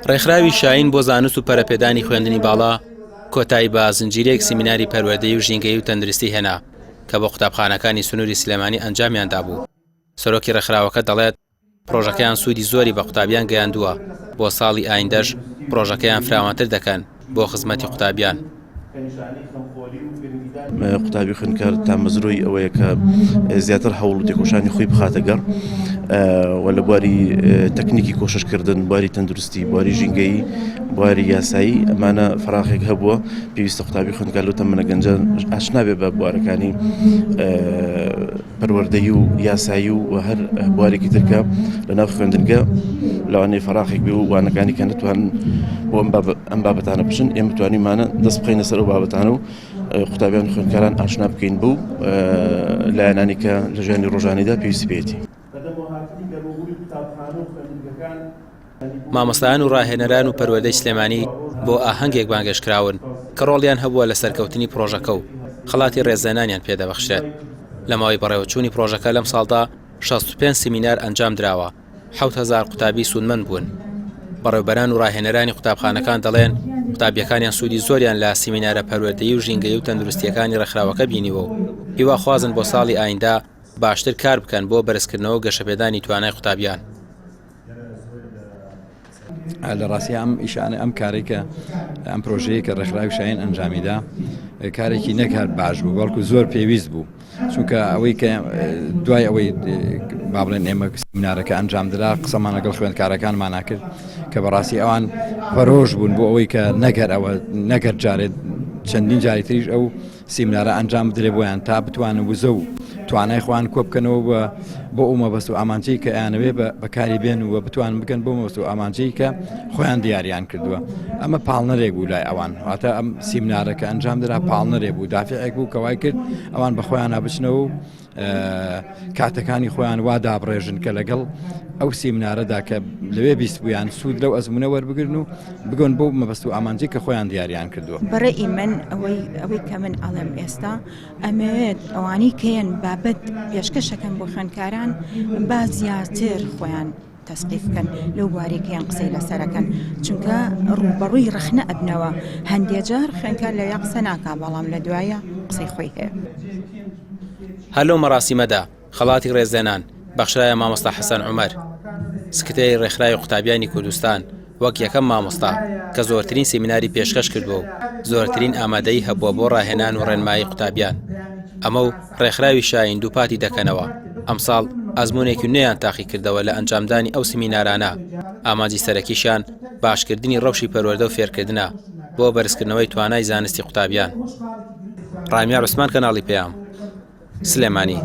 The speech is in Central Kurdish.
ڕێکخراوی شاین بۆ زانست و پەرەپێدانی خوێندنی باڵا کۆتایی بە زنجیرەیەک سیمیناری پەروەردەیی و ژینگەیی و تەندروستی هێنا کە بۆ قوتابخانەکانی سنووری سلێمانی ئەنجامیان دابوو. سەرۆکی ڕێکخراوەکە دەڵێت، پڕۆژەکەیان سوودی زۆری بە قوتابیان گەیاندووە، بۆ ساڵی ئایندەش پڕۆژەکەیان فراوانتر دەکەن بۆ خزمەتی قوتابیان. قوتابی خوێندکار تامەزرۆی ئەوەیە کە زیاتر هەوڵ و تێکۆشانی خۆی بخاتە گەڕ و لە بواری تەکنیکی کۆششکردن بواری تەندروستی بواری ژینگەیی بواری یاسایی ئەمانە فراغێک هەبووە پێویستە قوتابی خوێندکار لەو تەمەنە گەنجە ئاشنا بێ بە بوارەکانی پەروەردەیی و یاسایی و هەر بوارێکی تر کە لەناو خوێندنگە لەوانەیە فەراخێک بێ و وانەکانی کە نەتوان بۆ ئەم بابەتانە بچن ئێمە توانیمانە دەست بخەینە سەر ئەو بابەتانە و قوتابیان خوێندکاران ئاشنا بکەین بەو لایەنانی کە لە ژیانی ڕۆژانیدا پێویستی پێیەتی. مامۆستایان و ڕاهێنەران و پەروەردەی سلێمانی بۆ ئاهەنگێک بانگهێشتکراون کە ڕۆڵیان هەبووە لە سەرکەوتنی پڕۆژەکە و خەڵاتی ڕێزلێنانیان پێدەبەخشرێت. لە ماوەی بەڕێوەچوونی پڕۆژەکە لەمساڵدا 65 سیمینار ئەنجامدراوە، 7000 قوتابی سوودمەند بوون. بەڕێوبەران و ڕاهێنەرانی قوتابخانەکان دەڵێن، قوتابییەکانیان سوودی زۆریان لە سیمینارە پەروەردەیی و ژینگەیی و تەندروستییەکانی ڕێکخراوەکە بینیوە و هیواخوازن بۆ ساڵی ئایندە باشتر کار بکەن بۆ بەرزکردنەوە و گەشەپێدانی توانای قوتابیان. لە ڕاستی ئەم ئیشانە ئەم کارێک کە ئەم پرۆژەیە کە ڕێکخراوی شاین ئەنجامیدا کارێکی نەک هەر باش بوو بەڵکو زۆر پێویست بوو چونکە ئەوەی کە دوای ئەوەی با بڵێن ئێمە سمینارەکە ئەنجامدرا قسەمان لەگەڵ خوێندکارەکانمانە کرد کە بەڕاستی ئەوان پەرۆش بوون بۆ ئەوەی کە نەگەر ئەوە نەگەر جارێت چەندین جاری تریش ئەو سیمنارە ئەنجام بدرێت بۆیان تا بتوانن وزە و توانای خۆیان کۆبکەنەوە و بۆ ئەو مەبەست و ئامانجەی کە ئەیانەوێ بەکاری بێن و بتوانن بگەن بۆ مەبەست و ئامانجەی کە خۆیان دیاریان کردووە ئەمە پاڵنەرێک بوو لای ئەوان واتە ئەم سیمنارە کە ئەنجام درا پاڵنەرێ بوو دافعێک بوو کە وای کرد ئەوان بە خۆیانە بچنەوە و کاتەکانی خۆیان وا دابڕێژن کە لەگەڵ ئەو سیمنارەدا کە لەوێ بیستبوویان سوود لەو ئەزمونە وەربگرن و بگەن بۆ مەبەست و ئامانجی کە خۆیان دیاریان کردووە. بەڕێی من ئەوەی ئەوەی کە من ئەڵێم ئێستا ئەمەوێت ئەوانەی کەیەن بابەت پێشکەشەکەن بۆ خوێندکاران با زیاتر خۆیان تەسقیف بکەن لەو بوارەی کەیان قسەی لەسەرەکەن چونکە ڕووبەڕووی ڕەخنە ئەبنەوە هەندێ جار خوێندکار لەویا قسە ناکا بەڵام لە دوایە قسەی خۆی هەیە. هەر لەو مەراسیمەدا خەڵاتی ڕێزلێنان بەخشرایە مامۆستا حەسەن عومەر، سکرتێری ڕێکخراوی قوتابیانی کوردستان وەک یەکەم مامۆستا کە زۆرترین سیمیناری پێشکەش کردووە و زۆرترین ئامادەیی هەبووە بۆ ڕاهێنان و ڕێنمایی قوتابیان. ئەمە و ڕێکخراوی شاهین دووپاتی دەکەنەوە، ئەمساڵ ئەزموونێکی نوێیان تاقیکردەوە لە ئەنجامدانی ئەو سیمینارانە، ئامانجی سەرەکیشیان باشکردنی ڕەوشی پەروەردە و فێرکردنە بۆ بەرزکردنەوەی توانای زانستی قوتابیان. ڕامیار عوسمان کەناڵی پەیام، سلێمانی.